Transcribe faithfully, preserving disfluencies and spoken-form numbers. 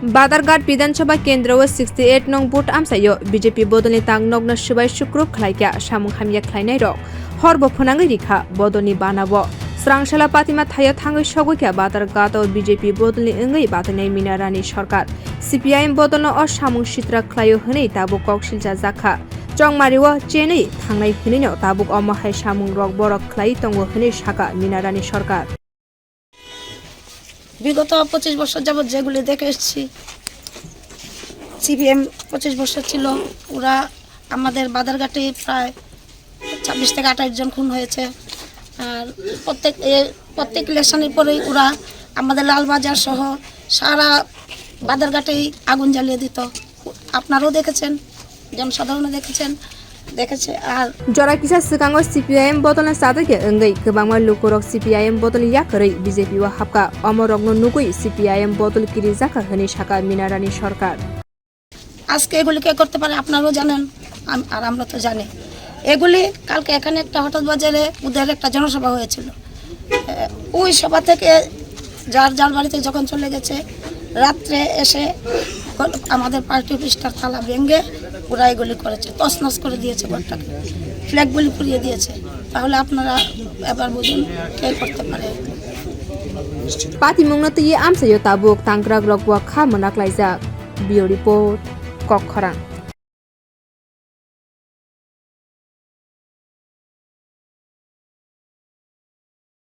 Badarghat Bidhan Sabha Kendro o sixty eight nong vote amchaio B J P bodolni tang nokno swbai sukruk khlaikha, samung hamya khlainairok horbo phwnangwi rikha bodolni banao. Srangsala patima thaio thangwi sogwikha Badarghat o B J P bodolni wngwi batainai Mina Rani Sarkar. C P I M bodolno o samung sitra khlaio hwnwi tabuk kok silcha jakha. Chongmari o chenwi thangnai hwnwino tabuk omo hai samungrok borok khlai tongo hwnwi sakha Mina Rani Sarkar. বিগত পঁচিশ বছর যাবৎ যেগুলি দেখে এসেছি, সিপিএম পঁচিশ বছর ছিল, ওরা আমাদের বাদারঘাটে প্রায় ছাব্বিশ থেকে আঠাশ জন খুন হয়েছে। আর প্রত্যেক এ প্রত্যেক ইলেকশনের পরেই ওরা আমাদের লালবাজার সহ সারা বাদারঘাটেই আগুন জ্বালিয়ে দিত। আপনারাও দেখেছেন, জনসাধারণও দেখেছেন, দেখেছে। আর Jora kisa swkango C P I M bodolno chadakya wngwi kwbangma lukurok C P I M bodolni yakarwi B J P o hapkha. Omorokno nugwi C P I M bodol kirijakha hwnwi sakha Mina Rani Sarkar. আজকে এগুলি কে করতে পারে আপনারাও জানেন, আম- আর আমরা তো জানি। এগুলি কালকে এখানে একটা হঠাৎ বাজারে ওদের একটা জনসভা হয়েছিল। এ, ওই সভা থেকে যার যার বাড়িতে যখন চলে গেছে, রাত্রে এসে ঘ- আমাদের পার্টি অফিসটার তালা ভেঙে ওরা এগুলি করেছে, তছনছ করে দিয়েছে ঘরটাকে, ফ্ল্যাগগুলি পুড়িয়ে দিয়েছে। তাহলে আপনারা এবার বুঝুন কে করতে পারে। Patimungno twiwi amchaio tabuk tangkrak rok bo kha mwnaklaijak. Bureau Report, Kokkhorang.